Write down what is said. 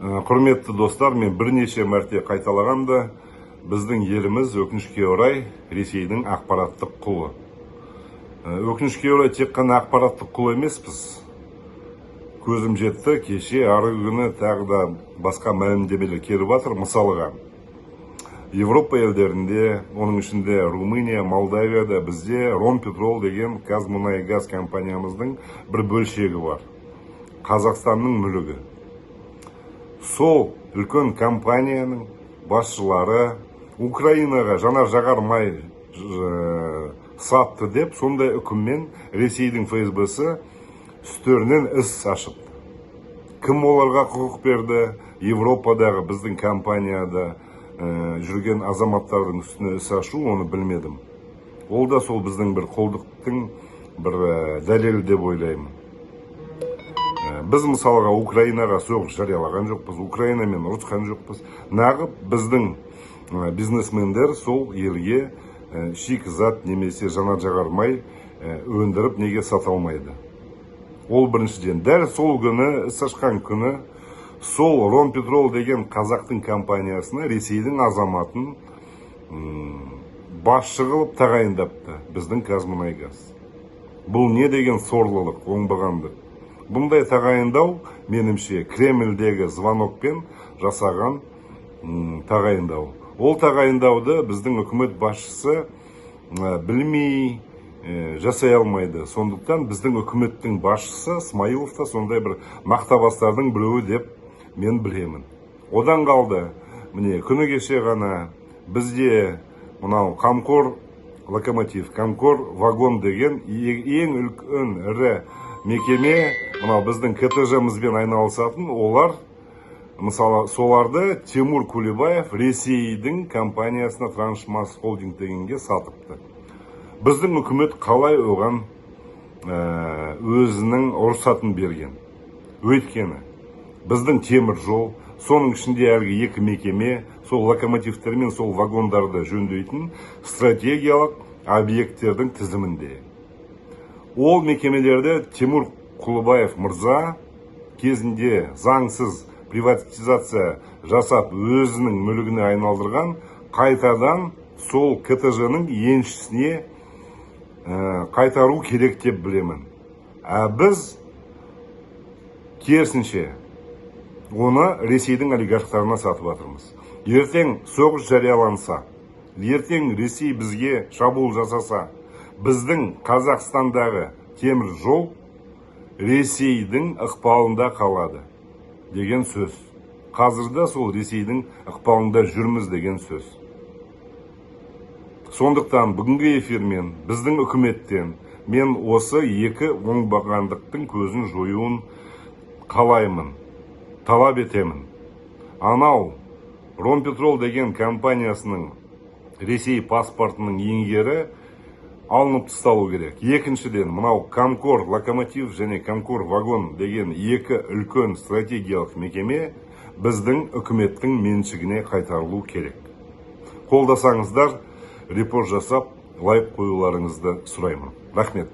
Құрметті достар, мен бірнеше мәрте қайталағанда, біздің еліміз, өкінішке орай, Ресейдің ақпараттық құлы. Өкінішке орай, тек қана ақпараттық құл емеспіз. Көзім жетті, кеше, арғы күні тағы да басқа мәлімдемелер келіп жатыр. Мысалға, Европа елдерінде, оның ішінде Румыния, Молдавияда бізде Ромпетрол деген ҚазМұнайГаз компаниямыздың бір бөлшегі бар. Қазақстанның мүлігі. Сол үлкен компанияның басшылары Украинаға жанар жағар май сатты деп, сондай үкіммен Ресейдің ФСБ-сі үстерінен іс ашыпты. Кім оларға құқық берді Европадағы біздің компанияда жүрген азаматтардың үстіне іс ашу, оны білмедім. Ол да сол біздің бір құлдықтың бір дәлелі деп ойлаймын. Біз, мысалға, Украинаға соғыс жариялаған жоқпыз, Украинамен ұрысқан жоқпыз. Нағып біздің бизнесмендер сол елге шикізат немесе жанар жағармай өндіріп, неге сата алмайды? Ол біріншіден. Дәл сол күні, іс ашқан күні, сол Ромпетрол деген қазақтың компаниясына Ресейдің азаматын басшы қылып тағайындапты біздің ҚазМұнайГаз. Бұл не деген сорлылық, оңбағандық? Бұндай тағайындау, меніңше, Кремльдегі звонокпен жасаған тағайындау. Ол тағайындауды біздің үкімет басшысы білмей жасай алмайды. Сондықтан біздің үкіметтің басшысы Смайылов та сондай бір мақтабастардың біреуі деп мен білемін. Одан қалды, міне, күні кеше ғана бізде мынау Қамқор локомотив, Қамқор вагон деген ең үлкен ірі мекеме, мынау біздің КТЖ-мізбен айналысатын, олар, мысалы, соларды Тимур Кулибаев Ресейдің компаниясына, Трансмаш Холдинг дегенге сатыпты. Біздің үкімет қалай оған өзінің рұқсатын берген? Өйткені біздің темір жол, соның ішінде әлгі екі мекеме, сол локомотивтер мен сол вагондарды жөндейтін, стратегиялық объекттердің тізімінде. Ол мекемелерді Тимур Құлыбаев мырза кезінде заңсыз приватизация жасап, өзінің мүлігіне айналдырған. Қайтадан сол КТЖ-ның еншісіне қайтару керек деп білемін. А біз керісінше оны Ресейдің олигархтарына сатып жатырмыз. Ертең соғыс жарияланса, ертең Ресей бізге шабуыл жасаса, біздің Қазақстандағы темір жол Ресейдің ықпалында қалады деген сөз. Қазірде сол Ресейдің ықпалында жүрміз деген сөз. Сондықтан бүгінгі эфирмен біздің үкіметтен мен осы екі оңбағандықтың көзін жоюын қалаймын, талап етемін. Анау Ромпетрол деген компаниясының Ресей паспортының иегері алынып тасталу керек. Екіншіден, мынау Комкор локомотив және Комкор вагон деген екі үлкен стратегиялық мекеме біздің үкіметтің меншігіне қайтарылу керек. Қолдасаңыздар, репост жасап, лайк қоюларыңызды сұраймын. Рахмет.